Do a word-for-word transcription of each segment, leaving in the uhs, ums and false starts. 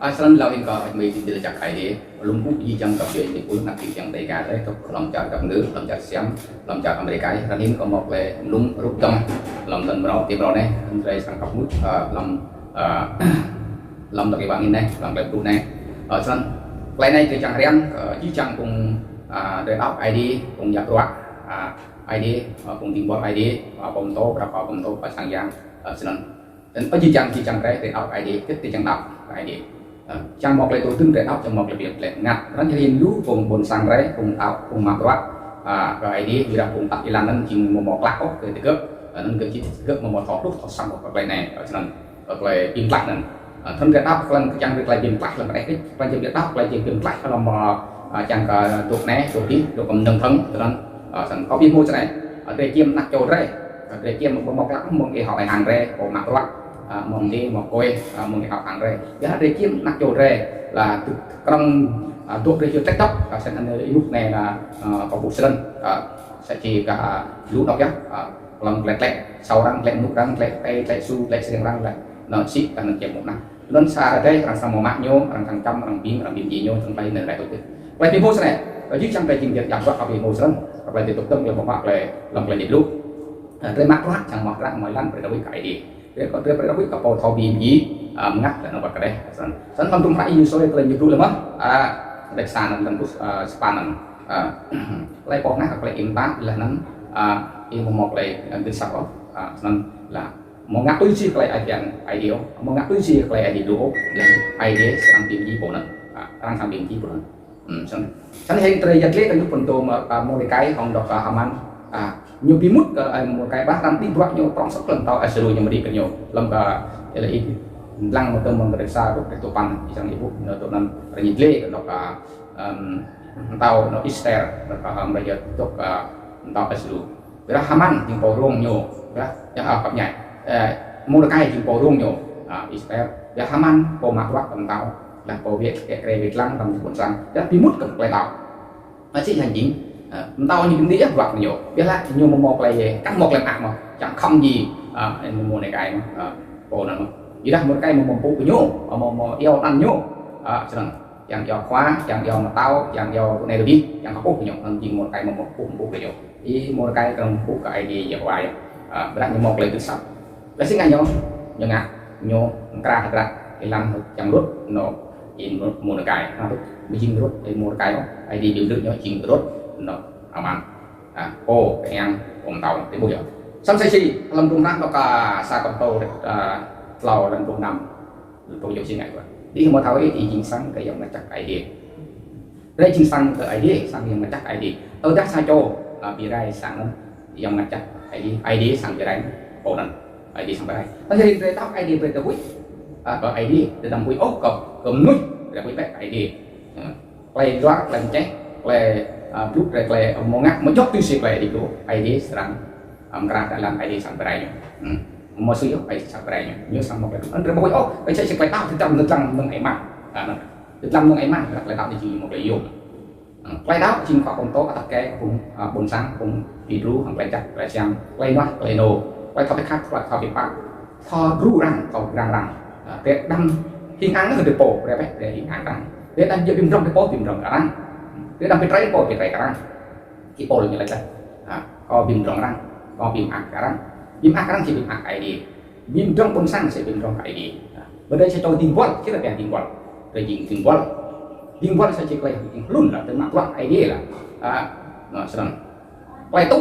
Asal lau hin kơ mei ti dil jak ai di. Lum u ji jang kơ joi ni pul nak ti jang Dega dre, kơ hlăm čar Dap Ngư, hlăm čar Siam, hlăm čar Amerika, ran hin kơ mok le lum rup dam, hlăm lăn mrâo, ti mrâo ne, dre sang kap mut, hlăm, hlăm tak iwang in ne, hlăm klei pru ne. Asal, klei ne kơ jang hriăm, kơ ji jang kung, dre đăo ai di, kung jak ruak, ai di, kung ding bor ai di, pom to, prapa pom to, pasang yang, asal. Snăn, ơ, jih jang, jih jang drei, drei đăo kơ Aê Diê, kơ drei čiăng đăo kơ Aê Diê. Ơ, čiăng mâo klei tŭ dưn drei đăo, čiăng mâo klei bi klei ngă. Anăn jing lu phung ƀuôn sang drei, phung đăo, phung mă bruă, a, kơ Aê Diê, ƀiădah phung tăp êlan anăn jing amâo mâo klă ôh kơ digơ̆. Anăn gơ̆ jing digơ̆ amâo mâo thâo hluh, thâo săng ôh kơ klei anei, ơ, snăn, kơ klei bi mtlaih anăn. Ơ, thŭn drei đăo, klei čiăng drei klei bi mtlaih hlăm anei, klei čiăng bi đăo, klei čiăng bi mtlaih hlăm, ơ, čiăng kơ dôk anei, dôk dih, dôk kơ mnơ̆ng thơ̆ng, snăn, ơ, snăn, kâo bi hmô snei, ơ, drei čiêm anak čô drei, Drei čiêm mâo mâo klă mơ̆ng êhao êhang drei, pô mă bruă, a, mơ̆ng dih, mâo kôi, a, mơ̆ng êhao êhang drei. Ƀiădah drei čiêm anak čô drei, lač tơ knŏng, a, dôk drei čuh tĕk tŏk, a, snăn anei ênuk anei lač, a, kâo ƀuh snăn, a, sa čô ka, a, lu dôk yơh, a, hlăm klei tlĕ, asâo arăng, tlĕ mnuk arăng, tlĕ, tlĕ, tlĕ su, tlĕ srăng arăng, lač, nao sĭt, ka anăn čiêm mơ̆ng anăn. Anăn sa drei, arăng srăng mâo mă ñu, arăng srăng čăm, arăng bi, arăng bi mdjiê ñu, snăn klei anei drei tŭ. Klei bi hmô snei, jih jang drei jing jăk jăk, kâo bi hmô snăn, klei bi tŭ tơ̆ng, klei bi mă, klei, hlăm klei bi blŭ. A, drei mă bruă, čiăng mă bruă, mâo êlan brei đuĕ kơ Aê Diê. Drei kơ, drei brei đuĕ kơ pô thâo bi mdjiê, a, mngăt leh anăn wăt kơ drei. Snăn, snăn hlăm hdruôm hră Yêsu klei ñu blŭ leh mơh, a, kdrêč sa anăn hlăm ƀuh, a, sa păn anăn. A, klei pô hngah, klei ih mtă leh anăn, a, ih amâo mâo klei, a, gưt asăp ôh. A, snăn lač, amâo ngă tui si klei Aê Diê, Aê Diê ôh, amâo ngă tui si klei Aê Diê blŭ ôh, leh anăn Aê Diê srăng bi mdjiê pô anăn. A, arăng srăng bi mdjiê pô anăn. Hmm, snăn. Snăn hĭn drei yăl dliê kơ ñu phŭn dô mơ̆, a, Môrdekai hŏng dôk, a, Haman. A, ñu bi mŭt kơ, a, Môrdekai ƀiădah arăng bi bruă ñu prŏng sŏk hlăm mtao Asuru ñu mdih kơ ñu. Hlăm kơ, ơ, leh anăn dlăng mơ̆ng tơ mơ̆ng kdrêč sa truh kdrêč dua păn, ih čiăng ih ƀuh, ñu dôk anăn arăng yăl dliê kơ dôk, a, ưm, mtao, dôk Ester, dôk, a, Haman yơh dôk, a, mtao Asuru. Ƀiădah Haman jing pô rông ñu, ƀiădah, ya, a, kăp ñai. Ơ, Môrdekai jing pô rông ñu, a, Ester. Ƀiădah Haman pô mă bruă kơ mtao, lač pô wĭt, wĭt, wĭt dlăng hlăm ƀuôn sang. Ƀiădah bi mŭt kơ klei đăo. Msĕ si jing, a, mtao ñu bi mdjiê bruă kơ ñu. Ƀiădah ñu amâo mâo klei, kăn mâo klei mơak mơh. Čiăng khăm jih, a, Môrdekai mơh, a, pô anăn mơh. Ƀiădah Môrdekai amâo mâo mpŭ kơ ñu, amâo mâo, amâo mâo iêu anăn ñu, a, snăn. Čiăng iêu khua, čiăng iêu mtao, čiăng iêu anei dih, čiăng kơ ƀuh kơ ñu, anăn jing Môrdekai amâo mâo mpŭ, mpŭ kơ ñu. Ih Môrdekai kăn mpŭ kơ Aê Diê Yêhôwa yơh. A, ƀiădah ñu mâo klei gưt asăp. Leh si ngă ñu, ñu ngă, ñu mkra hgăt, êlan čiăng ruôt, nao, ih Môrdekai. Nao ruôt, bi jing ruôt, ih Môrdekai, Aê Diê bi ruôt ñu jing ruôt, nao, Haman. A, pô, kơ yang, pô mtao, ti ƀuh yơh. Snăn msĕ si, hlăm hdruôm hră dôk, a, sa Kôrantô, a, tlâo hlăm hdruôm năm. Hlăm hdruôm jŏk si ngă kơ. Ih amâo thâo ih, ih jing sang kơ Yang Mngăt Jăk Aê Diê. Drei jing sang kơ Aê Diê, sang Yang Mngăt Jăk Aê Diê. Tơdah sa čô, a, bi rai sang anăn Yang Mngăt Jăk Aê Diê, Aê Diê srăng bi rai pô anăn. Aê Diê srăng bi rai. Tơdah drei đăo Aê Diê brei drei huĭ, a, kơ Aê Diê, drei đăm huĭ ôh kơ, kơ mnuih, drei huĭ bĕ kơ Aê Diê. A, klei luar, klei mčeh, klei, a, blŭ drei, klei amâo ngă, amâo djŏ tui si klei Aê Diê blŭ, Aê Diê srăng, a, mkra êlan Aê Diê srăng bi rai ñu. Hmm. Amâo sui ôh, Aê Diê srăng bi rai ñu. Ñu srăng mâo klei, anăn drei amâo huĭ ôh, kơ msĕ si klei đăo, ti dlăng, ti dlăng mnơ̆ng êma. A, anăn. Ti dlăng mnơ̆ng êma, klei đăo anei jing mâo klei yuôm. Klei đăo jing kơ phung tŭ atăt kơ phung, a, ƀuôn sang, phung bi đru, hŏng klei jăk, klei siam, klei ênuah, klei ênô, klei thâo bi khăp, klei thâo bi pap, thâo đru arăng, thâo grăng arăng. A, drei đăm hing ang kơ drei pô, drei bĕ, drei hing ang arăng. Drei đăm jăk bi mdrŏng drei pô, bi mdrŏng arăng. Drei đăm bi trei pô, bi trei arăng. Ih pô ñu lač leh. A, kâo bi mdrŏng arăng, kâo bi mơak arăng. Bi mơak arăng jing bi mơak Aê Diê. Bi mdrŏng ƀuôn sang jing bi mdrŏng Aê Diê. A, ƀiădah sa čô dĭng buăl, si leh dĭng buăl. Drei jing dĭng buăl. Dĭng buăl sa čô klei jing hlŭn lač, drei mă bruă Aê Diê lač. A, nao snăn. Klei tŭ,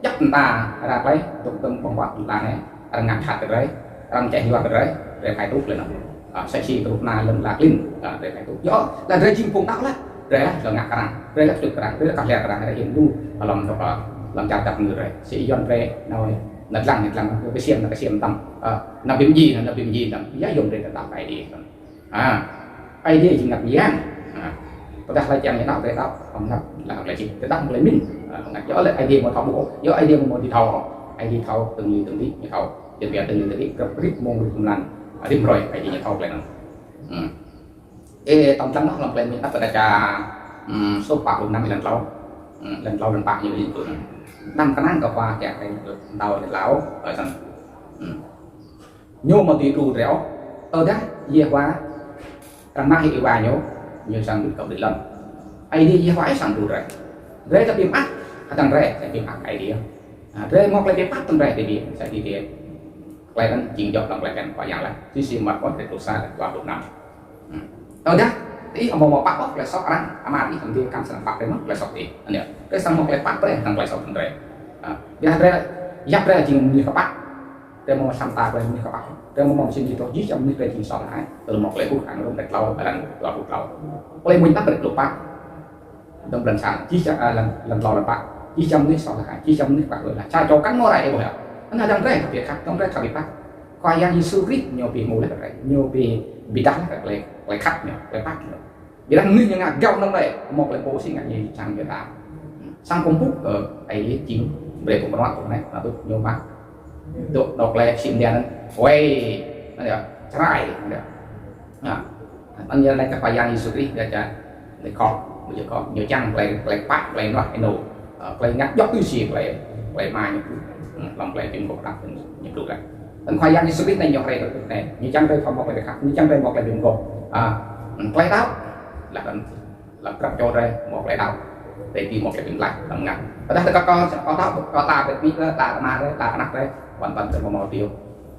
jăk mta, ară klei, dôk dơ̆ng ƀơ̆ng huă lăn anei, arăng ngă jhat kơ drei, arăng čeh yuar kơ drei, drei phải tŭ klei anăn. A, msĕ si kơ rup anăn lăn ala klin, a, drei phải tŭ. Yơh, lač drei jing phung đăo lač, drei lač ngă kơ arăng, drei lač čŭt kơ arăng, drei lač kah leh kơ arăng, drei jing lu, hlăm dôk, a, hlăm čar Dap Ngư drei. Si yuăn drei, nao, nao dlăng, nao dlăng, kơ siam, nao kơ siam tam, a, nao bi mdjiê, nao bi mdjiê tam. Ya yuăn drei đăo Aê Diê tam. A, Aê Diê jing Mngăt Myang. A, tơdah lač čiăng ñu đăo, drei đăo, Mngăt lač klei jing, drei đăo klei mĭn. A, Mngăt yơh leh Aê Diê amâo thâo ƀuh, yơh Aê Diê amâo mâo dưi thâo. Aê Diê thâo tơl ñu tơl dih, ñu thâo. Jing biă tơl ñu tơl dih, grăp rit mông rit mlan. A, rit mrơi, Aê Diê ñu thâo klei anăn. Hmm. Ơ, tăm tlăng noh hlăm klei mĭn đăp kơ đa ča, hmm, số pă lŭng năm êlan tlâo. Hmm, êlan tlâo êlan pă ñu êlan pă. Năm knang kơ khua kiă kriê mtao êlan tlâo, ơ, snăn. Hmm. Ñu amâo dưi đru drei ôh. Tơdah Yêhôwa Arăng mă hĕ êwa ñu, ñu srăng đuĕ kơ ƀrư̆ lăn. Aê Diê Yêhôwa srăng đru drei. Drei tơdah bi mơak, hdơ̆ng drei, tơdah bi mơak Aê Diê. Ah, drei mâo klei bi pap tơdah drei bi, sa di di. Klei anăn jing djŏ hlăm klei bhiăn Khua Yang leh. Tui si Markôs kdrêč pluh sa, dua pluh năm. Hmm. Tơdah ih amâo mâo pap ôh klei soh arăng, ama ih amâo dưi kăn srăng pap drei mơh klei soh ih. Anei, drei srăng mâo klei pap drei, hdơ̆ng klei soh drei. Ah, ƀiădah drei, yap drei jing mnuih kpă. Drei amâo mâo sa mta klei mnuih kpă. Drei amâo mâo msĕ si to jih jang mnuih drei jing soh leh. Tơl mâo klei ƀuh, H'Ang Rôm kdrêč tlâo, êlan dua pluh tlâo. Klei mmuñ tăp kdrêč pluh pă. Dơ̆ng ƀlăn sa, jih jang, ah, êlan, êlan tlâo êlan pă. Jih jang mnuih soh leh, jih jang mnuih kpă leh. Sa čô kăn mâo rai ih ƀuh yơh. Anăn hdơ̆ng drei kơ bi khăp, hdơ̆ng drei kơ bi pap. Khua Yang Yêsu Krist ñu bi hmô leh kơ drei, ñu bi, bi êdah leh kơ klei, klei khăp ñu, klei pap ñu. Ƀiădah mnuih ñu ngă gao hnơ̆ng leh, mâo klei pô si ngă ñu čiăng ñu đa. Srăng kkuh mpŭ kơ Aê Diê jing brei kơ bruă kơ anei, anăn tŭ ñu mă. Dôk, dôk klei sim dia anăn, wei, anăn yơh, črai, anăn yơh. Nah, anăn yơh lač kơ Khua Yang Yêsu Krist, dia ča, anei khŏm, ƀu djŏ khŏm, ñu čiăng klei, klei pap, klei nuah, ênô. Ơ, klei ngă djŏ tui si klei, klei Ama ñu, hmm, hlăm klei bi mguôp hră ñu blŭ leh. Anăn Khua Yang Yêsu Krist anei ñu hriê kơ drei, ñu čiăng drei thâo mâo klei khăp, ñu čiăng drei mâo klei bi mguôp. Ah, hmm, klei đăo, leh anăn hlăm grăp čô drei mâo klei đăo. Drei bi mâo klei bi mtlaih hlăm ngă. Tơdah kơ, kơ, kơ đăo, kơ ta bi mĭn, ta ama drei, ta anak drei, ƀuôn ƀuôn drei mâo mâo điều.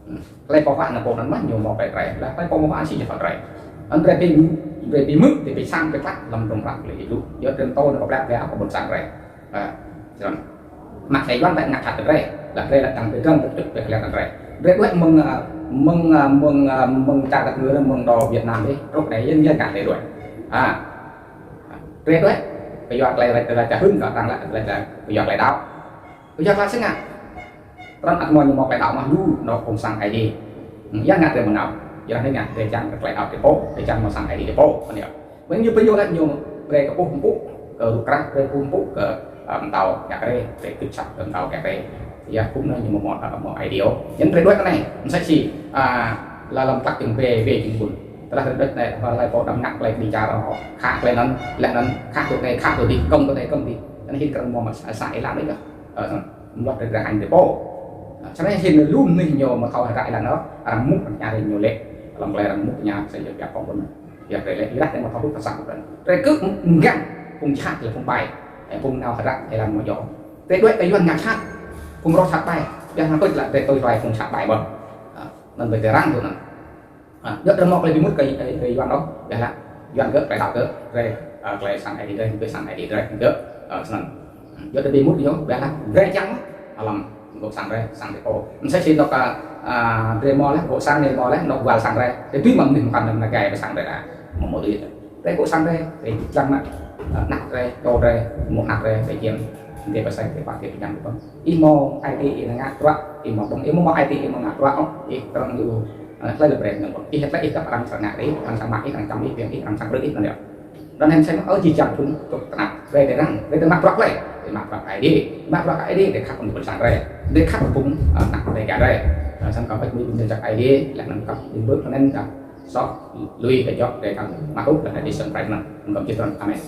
Hmm. Klei pô huă anăn pô anăn mơh ñu mâo klei drei. Leh klei pô mâo huă si jih thâo drei. Anăn drei bi, drei bi mŭt, drei bi sang, bi tlaih hlăm hdruôm hră klei Aê Diê. Yơh drei mtô anăn kơ blak drei, kơ ƀuôn sang drei. Ah, snăn. Mă klei Yuăn leh ngă jhat kơ drei. Leh drei leh tăng bi dơ̆ng bi kčŭt bi kliăk kơ drei. Drei đuĕ mơ̆ng, ah, mơ̆ng, ah, mơ̆ng, ah, mơ̆ng čar Dap Kngư, mơ̆ng dô Việt Nam dih. Truh anei yơh, yơh ngă drei đuĕ. Ah. Drei đuĕ. Kyua klei drei, drei ča hưn kơ arăng leh, drei ča kyua klei đăo. Kyua klei si ngă. Trăn ăt mâo ñu mâo klei đăo mơh lu, nô phung sang Aê Diê. Hmm, ya ngă drei mngač. Ya ngă drei čiăng kơ klei đăo drei pô, drei čiăng mâo sang Aê Diê drei pô. Anei yơh. Ƀiădah ñu pơyô leh ñu brei kkuh mpŭ, kơ rup krah brei kkuh mpŭ, kơ, ah, mtao ngă drei, drei kưt sat kơ mtao ngă drei. Ya phung anei ñu mâo mâo, ah, mâo Aê Diê. Yơh drei đuĕ kơ anei, msĕ si, ah, leh hlăm tlăk jing bê, bê jing bun. Tơdah drei đuĕ anei, hlei pô đăm ngă klei bi čar, khă klei anăn, leh anăn, khă tui anei, khă tui dih, kăm tui anei, kăm dih. Anăn hĭn kơ mâo mă sa, sa êlan anei yơh. Ơ, snăn, mluk drei drei hêñ drei pô. Ơ, snăn hĭn lu mnuih ñu amâo thâo hră êlan ôh, arăng mŭt arăng ña drei ñu lĕ. Hlăm klei arăng mŭt ña sa yơh biă pŏng ƀuôn. Yơh drei lĕ, êlah drei amâo thâo hluh kơ sang drei. Drei kơ mgang, phung jhat leh phung ƀai. Ơ, phung nao hră êlan amâo djŏ. Drei đuĕ kơ Yuăn ngă jhat. Phung roh jhat ƀai. Ƀiădah anăn tui leh drei tui hlue phung jhat ƀai mơh. Ơ, anăn brei drei răng tui anăn. Ah, djŏ drei mâo klei bi mŭt kơ, kơ, kơ Yuăn ôh, ƀiădah Yuăn gơ̆, klei đăo gơ̆, drei, ah, klei sang Aê Diê drei, klei sang Aê Diê drei, gơ̆, ah, snăn. Djŏ drei bi mŭt ñu, ƀiădah drei čiăng, ah, hlăm, gŏ sang drei, sang drei pô. Msĕ si dôk, ah, ah, drei mâo leh, gŏ sang drei mâo leh, dôk wăl sang drei. Drei tui mă mnuih mkăn anăn gai kơ sang drei đa. Mâo mâo tui. Drei gŏ sang drei, drei čiăng mă, ah, anak drei, čô drei, mâo anak drei, drei čiăng. Drei pơsai, drei pă, drei čiăng. Ih mâo ai tiê ih ngă bruă, ih mâo ƀơ̆ng, ih mâo mâo ai tiê ih mâo ngă bruă ôh, ih krŏng ih, eh, hlei leh brei năn ƀơ̆ng. Ih hlei ih kăp arăng srăng ngă ih, arăng srăng mă ih, arăng čăm ih, biêng ih, arăng srăng brei ih, anăn yơh. Anăn hĭn snăn, ơ, jih jang phung dôk tnap, brei drei răng, brei drei mă bruă klei, drei mă bruă Aê Diê, mă bruă Aê Diê, drei khăp phung ƀuôn sang drei, drei khăp phung, eh, anak drei găp drei. Eh, snăn kâo pĕč mĭn jăk Aê Diê, leh anăn kâo bi mơ̆ng anăn kâo soh lui kơ djŏ drei kâo mă ôh, leh anăn Aê Diê srăng brei anăn, kâo jih trăn. Amen.